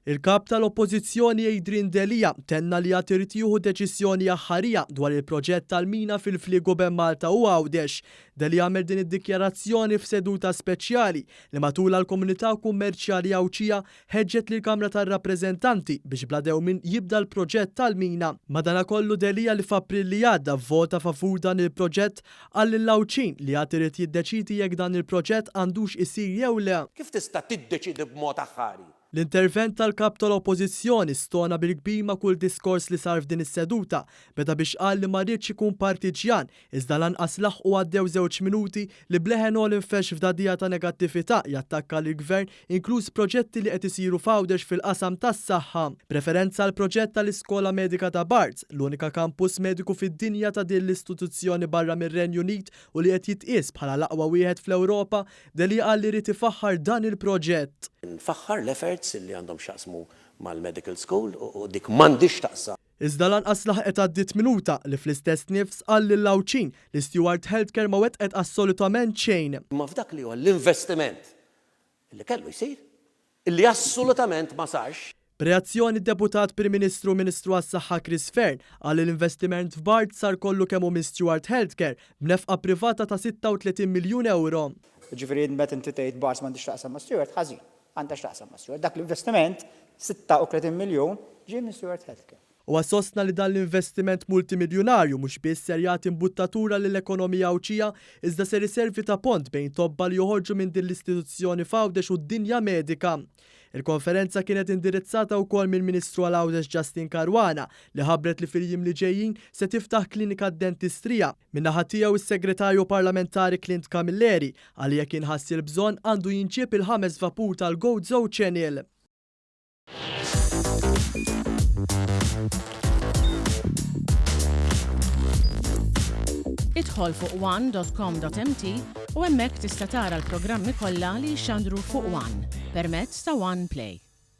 Il-Kap tal-Oppożizzjoni Adrian Delia tenna li għad irid jieħu deċiżjoni aħħarija dwar il-proġett tal-mina fil-fliegu bejn Malta u Għawdex. Delia għamel din id-dikjarazzjoni f'seduta speċjali li matulha l-komunità kummerċjali Għawdxija ħeġġet lill-Kamra tar-Rappreżentanti biex bla dewmien jibda l-proġett tal-mina. Madanakollu Delia li f'April li għadda vvota favur dan il-proġett qal lill-Għawdxin li għad irid jiddeċiedi jekk dan il-proġett għandux isir jew le. Kif tista' tiddeċiedi b'mod aħħari? L-intervent tal-Kap tal-Oppożizzjoni stona bil-kbir ma' kull diskors li sar f'din is-seduta, beda biex qal li ma riedx ikun partiġġjan, iżda lanqas laħqu għaddew żewġ minuti li b'leħen għoli nfexx f'dagħdigħa ta' negattività jattakka lill-Gvern inkluż proġetti li qed isiru f'Għawdex fil-qasam tas-saħħa. B'referenza għall-proġett tal-Iskola Medika ta' Barts, l-unika kampus mediku fid-dinja ta' din l-istituzzjoni barra mir-Renju Unit u li qed jitqies bħala l-aqwa wieħed fl-Ewropa, Delia qal li ried ifaħħar dan il-proġett. Nfaħħar l-efforts li għandhom x'jaqsmu mal-medical school u dik m'għandhiex x'taqsam. Iżda lanqas laħqet għaddiet minuta li fl-istess nifs qal lill-Għawdxin li Steward Healthcare ma wettqet assolutament xejn. Imma f'dak li huwa l-investiment li kellu jsir, Li assolutament ma sarx. B'reazzjoni d-Deputat Prim Ministru u Ministru għas-Saħħa Chris Fearne qal li l-investiment f'Barts sar kollu kemm hu minn Steward Healthcare b'nefqa privata ta' 36 miljun ewro. Jiġifieri meta inti tgħid Barts m'għandhiex x'taqsam ma' Steward, ħażin. Għandha x'taqsam ma' Steward. Dak l-investiment, 36 miljun, ġie minn Steward Healthcare. Huwa sostna li dan l-investiment multimiljunarju mhux biss ser jagħti imbuttatura lill-ekonomija Għawdxija iżda ser iservi ta' pont bejn tobba li joħorġu minn din l-istituzzjoni f'Għawdex u d-dinja medika. Il-konferenza kienet indirizzata wkoll mill-Ministru għal Għawdex Justyne Caruana li ħabbret li fil-jiem li ġejjin se tiftaħ klinika dentistrija. Min-naħa tiegħu is-Segretarju Parlamentari Clint Camilleri qal li jekk jinħass il-bżonn għandu jinġieb il-ħames vapur tal-Gozo Channel. Idħol fuq one.com.mt u hemmhekk tista' tara l-programmi kollha li jixxandru fuq One permezz ta' One Play.